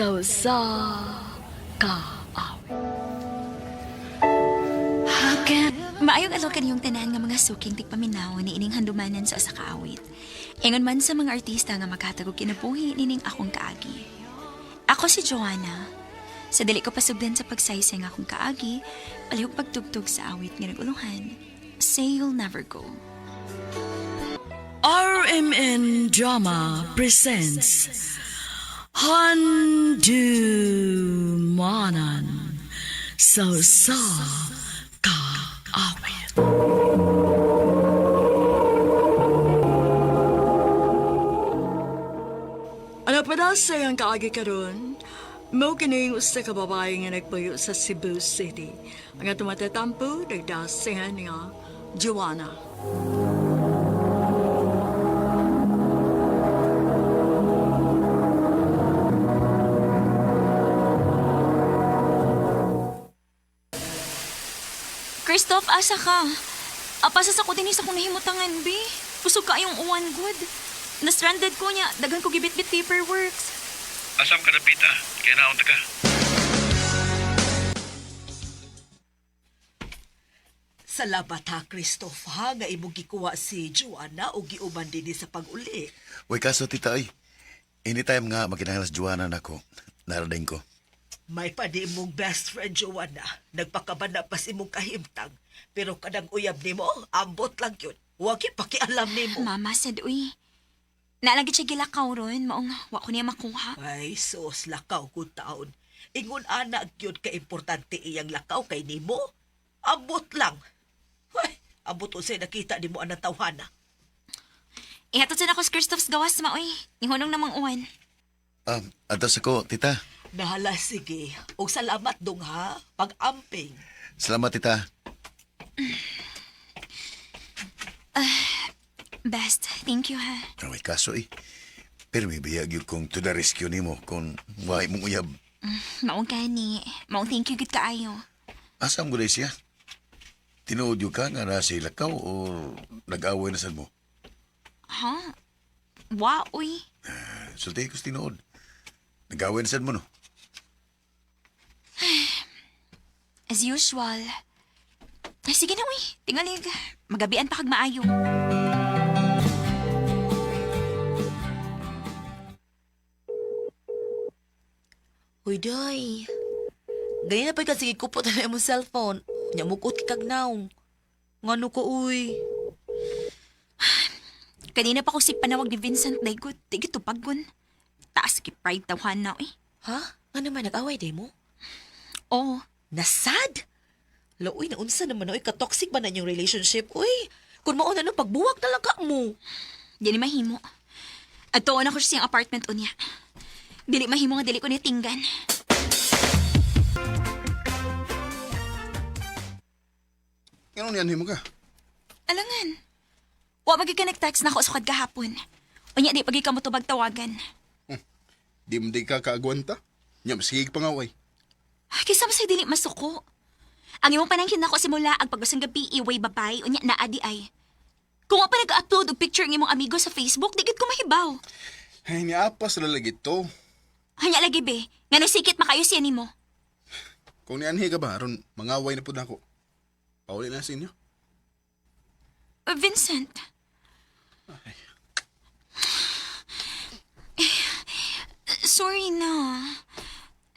Sa usa ka awit. Maayong adlaw kaniyong tanan nga mga suking tigpaminaw ni ining handumanan sa usa ka awit. Ingon man sa mga artista nga maghatag og kinabuhi nining akong kaagi. Ako si Joanna. Sa dili ko pasugdan sa pagsaysay nga akong kaagi, palihog pagtugtog sa awit nga nagulungan. Say You'll Never Go. RMN Drama presents Handumanan sa usa ka awit. Ano pa daw sa iyang kaagi karon? Mo kini usa ka babae nga nagpuyo sa Cebu City. Ang atong matatampo nagdasihan nga Joanna. Christoph, asa ka? Apasa sa ko din sa kong nahimutangan, bi. Kusog ka yung uwan, good. Na-stranded ko niya. Daghan ko gibit-bit paperworks. Asam ka na, Pita? Kaya naunta ka. Salamat ha, Christoph, ha, nga imong gikuha si Joanna o giuban dinhi sa pag-uli. Uy, kaso tita ay. Anytime nga makinahanglan sa Joanna nako. Narating ko. May pa di imong best friend, Joanna. Nagpakabana pas imong kahimtang. Pero kanang uyab nimo, ambot lang yun. Huwag pakialam nimo. Mama said, uy. Naalagit siya gilakaw ron. Maong wa ko niya makuha. Ay, sus, lakaw ko taon. Ingon ana gyud ka importante iyang lakaw kay nimo. Ambot lang. Ay, ambot unsay nakita nimo anang tawhana. Ihatod sa nako si Christoph's gawas, maoy. Nihunong namang uwan. Atos ako, tita. Nahala sige. Og salamat dong ha, pag-amping. Salamat, tita. Best, thank you ha. Uy, kaso eh. Pero may biyag yun kung to the rescue nimo kung wahay mong uyab. Maong gani. Maong thank you gud kaayo. Asa ang gulay siya? Tinuod yun ka nga na si Lakaw o nag-away na sad mo? Ha? Wa, uy. Sulti ko sa tinuod. Nag-away na sad mo, no? As usual. Ay, sige na, uy. Tingalig. Magabian pa kag maayo. Uy, day. Ganyan na pa ka, sige kupot na imong cellphone. Nya mukot kag naong. Ngano ko, uy. Kanina pa ko si panawag ni Vincent Daygot. Di gito paggon. Taas ki pride tawhan na, uy. Ha? Ngano man, nag-away day mo? Oo. Nasad? Lo, uy, naunsa naman, uy. Katoxic ba na inyong relationship, uy? Kung mauna no, pagbuwag na lang ka mo. Dili mahimo. At tuon ako sa siyang apartment unya. Dili mahimo nga dili ko niya tinggan. Ano niyan mo ka? Alangan. Wa magi ka nag-text na ako sukad gahapon. Unya di pagi ka mo tubag tawagan. Di mo di ka kaagwanta? Nya, masigig pa nga, way. Ay, Kaysa masay dili masuko. Ang imong panangkin nako simula ang pagusang gabi iway babay unya naa di ay. Kung wa pa nag-upload og picture ng imong amigo sa Facebook, di gid ko mahibaw. Ay, niapas na lagi to. Hanya lagi be, ngano sikit makayo siya nimo. Kung nianhi ka ba, aron mangaway na po na ako. Pauli na sa inyo. Vincent. Eh, sorry na.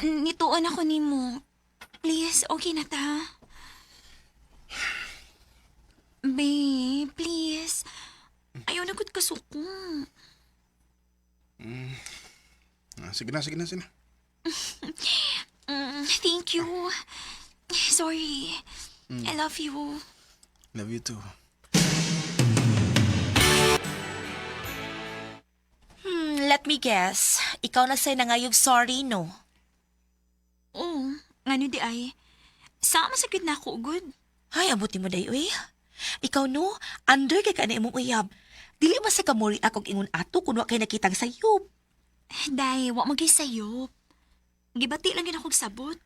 Nituon ako nimo. Please, okay na ta. Babe, please. Ayaw na gud kasuko. Ah, sige na, sige na, sige na. Thank you. Sorry. I love you. Love you too. Let me guess. Ikaw na sa'y nangayog sorry, no? Oo, ngano di ay. Sama sa gud na ako, good. Ay, abuti mo day, uy. Ikaw, no? Under kay ka na imong uyab. Dili man sa kamuri akong ingon ato kung wa kay nakitang sayop. Day, wa magay sayop. Gibati lang gid akong sabot.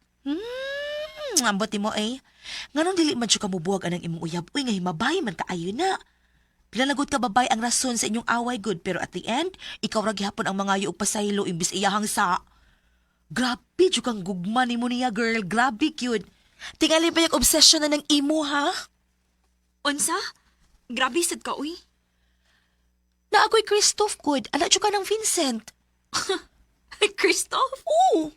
Ambot mo eh. Nganong dili man siya kamubuwag anang imong uyab, uy, nga himabay man kaayo na. Pinalagot ka babay ang rason sa inyong away good, pero at the end, ikaw ra gihapon ang mga og pasaylo imbis iyahang sa. Grabe jud kang gugma nimo niya, girl. Grabe cute. Tingali pa yung obsession na ng imo, ha? Unsa? Grabe sad ka, uy. Na ako'y Christoph good. Ala jud ka ng Vincent. Christoph? Oo.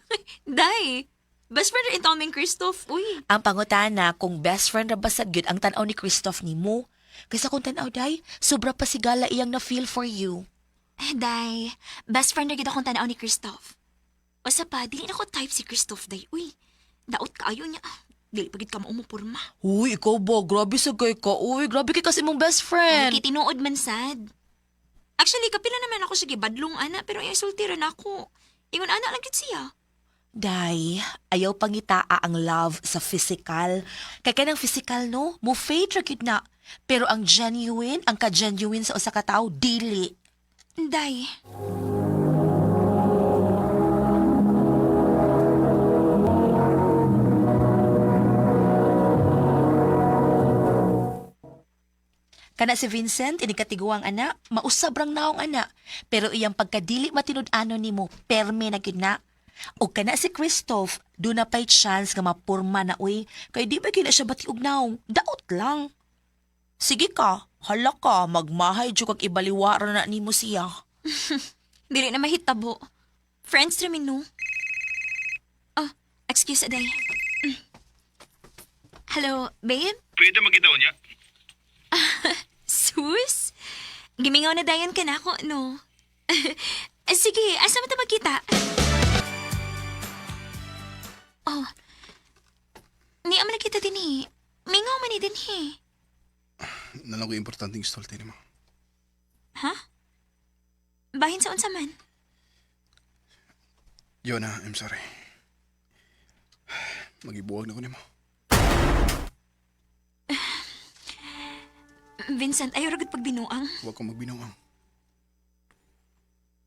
Day, best friend rin taon Christoph, uy. Ang pangutana kung best friend ra ba sad gyud ang tan-aw ni Christoph nimo. Kaysa kung tan-aw day, sobra pa sigala iyang na feel for you. Eh, Day, best friend ra gid akong tan-aw ni Christoph. Usa pa, dili na ko type si Christoph, day, uy. Daot kaayo niya. Dili pa gid ka maumupurma. Uy, ikaw ba? Grabe sa kay ka. Uy, grabe kay kasi mong best friend. Ay, tinuod man sad. Actually, kapila naman ako sige badlong ana, pero ay sulti ra nako. Ingon ana lang gid siya. Day, ayaw pangitaa ang love sa physical. Kay kanang physical, no? Mo fade ra gyud na. Pero ang genuine, ang ka-genuine sa usa ka tawo, dili. Day, Kana si Vincent, inikatiguang ana, mausab rang naong ana. Pero iyang pagkadili matinud-ano nimo, perme na gyud na. O kana si Christoph, do na pa'y chance nga mapurma na uy, kay di ba gyud na siya batiog naong, daot lang. Sige ka, hala ka, magmahay jud kag ibaliwara na nimo siya. dili na mahitabo. Friends ra mi no. Oh, excuse aday. Hello, babe? Pwede magkita niya. Sus? Gimingaw na dayon ka na ako, no? Sige, asa man ta magkita? Oh. Ni man nakita din eh. Mingaw man ni din eh. Nalang ko importanteng istorte nimo. Ha? Bahin sa unsa man? Joanna, I'm sorry. Magibuwag na ko nimo. Vincent, ayaw ra gud pagbinuang. Huwag kong magbinuang.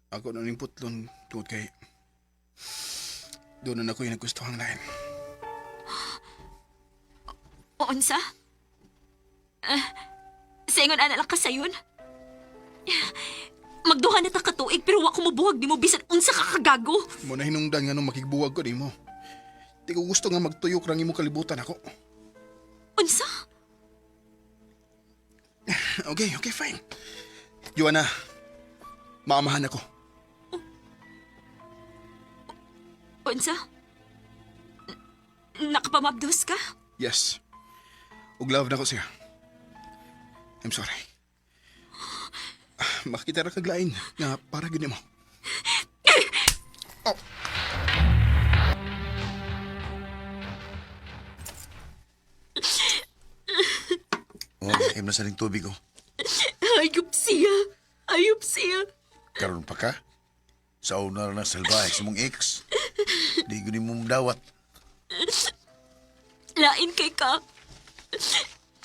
Ako na ning putlon tungod kay doon na ako yung nagustuhang lain. O unsa? Ah, sa ingon ana lang ka sayon? Magduha na ta ka tuig pero wa ko mobuhag nimo bisan unsa ka kagago. Mo na hinungdan nga nung makigbuwag ko nimo. Di ko gusto nga magtuyok rang imong kalibutan ako. Unsa? Okay, okay, fine. Joanna, maamahan ako. Unsa? Nakapamabdos ka? Yes. Ug love na ko siya. I'm sorry. Makita ra kag lain nga para gyud nimo. Oh. Oh, im na sa ning tubig oh. Ayop siya. Ayop siya. Karon pa ka? Sa una na salbahe sa mong ex. Di ko ni mo dawat. Lain kay ka.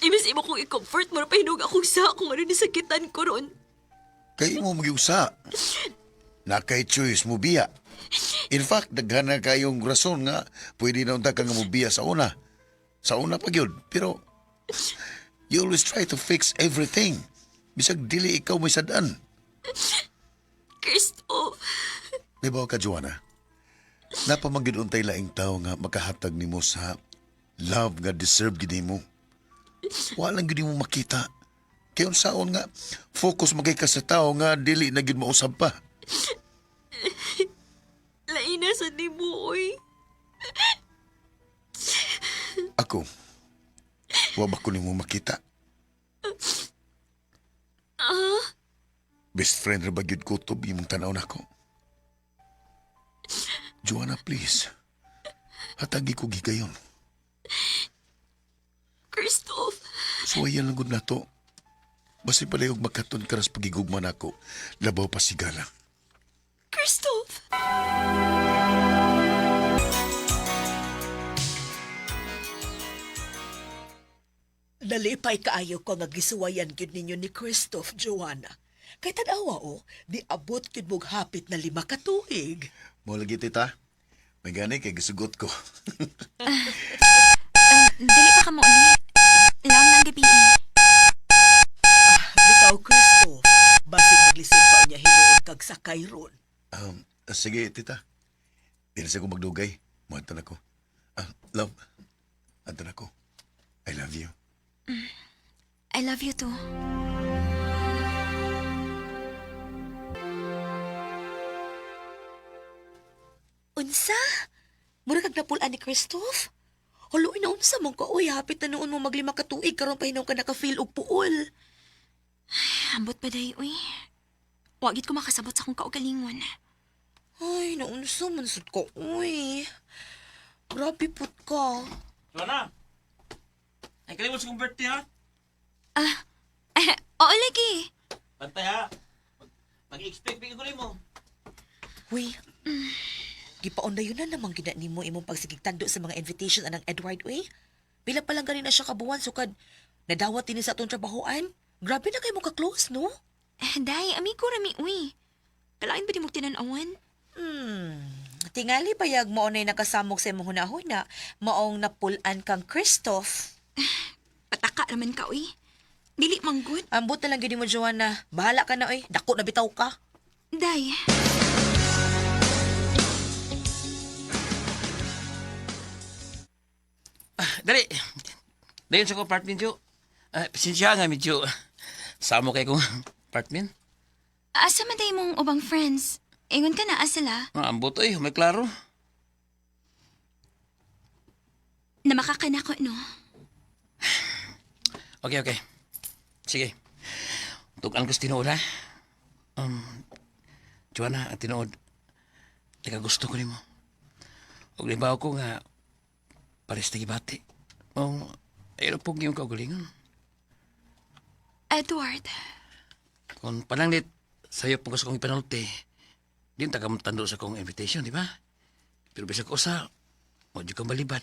Imis imo kong i-comfort mo na pahinog akong sa kung ano nasakitan ko ron. Kay mo magiusa. Nakay choice mo biya. In fact, daghan na kayong rason nga pwede na unta ka nga mobiya sa una. Sa una pa gyud. Pero you always try to fix everything. Bisag dili ikaw may sad-an. Christoph. Di ba ka, Joanna? Napamagid untay laing tao nga makahatag nimo sa love nga deserve gid nimo. Wala lang gid nimo makita. Kay unsaon nga focus magay ka sa tao nga dili na gid mausab pa. Lain na sa nimo, oy. Ako, wa ba ko nimo makita? Best friend ra ba gyud ko to imong tan-aw nako? Joanna, please. Hatagi ko gigayon. Christoph. Suwayan lang gud nato. Basi palayog makaton ka ras pagigugma nako. Labaw pa sigala. Christoph. Nalipay kaayo ko nga gisuwayan gyud ninyo ni Christoph, Joanna. Kay tan-awa o, di abot gyud mog hapit na 5 ka tuig. Mo lagi tita. May gani kay gisugot ko. Dili pa ka mo uli. Laom ng gabi. Eh. Bitaw Christoph, basig maglisod pa niya hinuon kag sakay ron. Sige tita. Dili sa ko Love, andun ako. I love you. I love you too. Unsa? Mura kag napulaan ni Christoph? Hulo, na unsa man ka? Uy, hapit na noon mo maglima ka tuig karon pa hinom ka naka-feel og puol. Ambot pa day, uy. Wagit ko makasabot sa akong kaugalingon. Ay, naunsa man sud ka, uy. Grabe put ka. Joanna! Ay, kalimot sa kong birthday, ha? Ah, oo lagi. Pantay, ha? Mag-expect bigyan ko rin mo. Uy, gipaon na yun na namang gina nimo imong pagsigigtando sa mga invitation anang Edward, uy. Pila pa lang gani na siya kabuwan sukad nadawat dinhi sa atong trabahoan. Grabe na kay mo ka-close, no? Eh, day, amigo rami, uy. Kalain ba di mo tinanawan? Tingali bayag mo na nakasamok sa imong hunahuna, maong napulan kang Christoph. Pataka raman ka, uy. Dili man good. Ambot na lang gini mo, Joanna. Bahala ka na, oy. Dako na bitaw ka. Day. Dali! Dayon sa kong apartment, Jo. Ah, pasensya nga, medyo samo kay kong apartment. Asa man day mong ubang friends? Ingon ka na, asa sila? Ah, ambot, oy. May klaro. Na makakanako, no? Okay, okay. Sige. Tugan ko sa tinuod, ha? Um, Joanna, ang tinuod, nakagusto ko nimo. Ug libaw ko nga, pares na gibati. O, ayun po yung kaugalingon. Edward. Kung pananglit, sa'yo po gusto kong ipanulti, di ta ka tando sa kong invitation, di ba? Pero bisag usa, mo di kang balibad.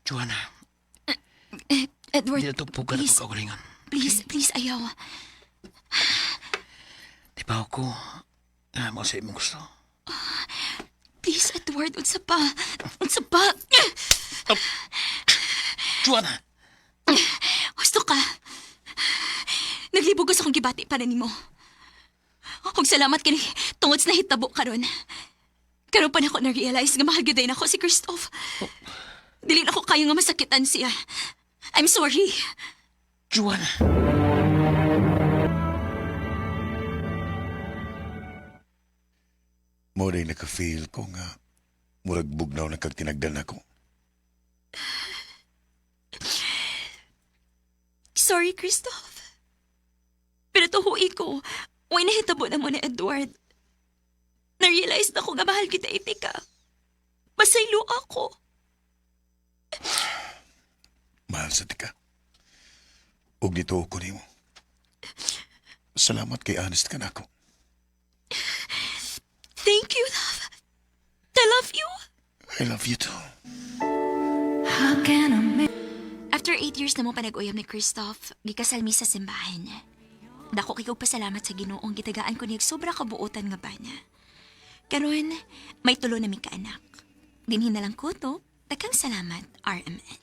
Joanna, Edward, di na to pugar please, akong kaugalingon. please, please, ayaw. Di ba ako, mo sa imong gusto. Please, Edward, unsa pa? Unsa pa? Joanna! Gusto ka. Naglibog ko sa akong gibati para nimo. Ug salamat kini tungod sa nahitabo karon. Karon pa nako na-realize nga mahal gyud nako si Christoph. Dili na ko kayo nga masakitan siya. I'm sorry. Joanna! Mo rin naka-feel ko nga murag bugnaw na kag tinagdan ako. Sorry, Christoph. Pero tuhui ko, way nahitabo na mo ni Edward. Na-realize na ko nga mahal kita itika. Masaylo ako. Mahal sa tika. Ug nito ko nimo. Salamat kay honest ka nako. Thank you, love. I love you. I love you too. After 8 years na mo panag-uyab ni Christoph, gikasal mi sa simbahan. Dako kay kog pasalamat sa Ginoong gitagaan ko niyag sobra kabuotan nga bana. Karon, may tulo na mi kaanak. Dinhi na lang ko to. Daghang salamat, RMN.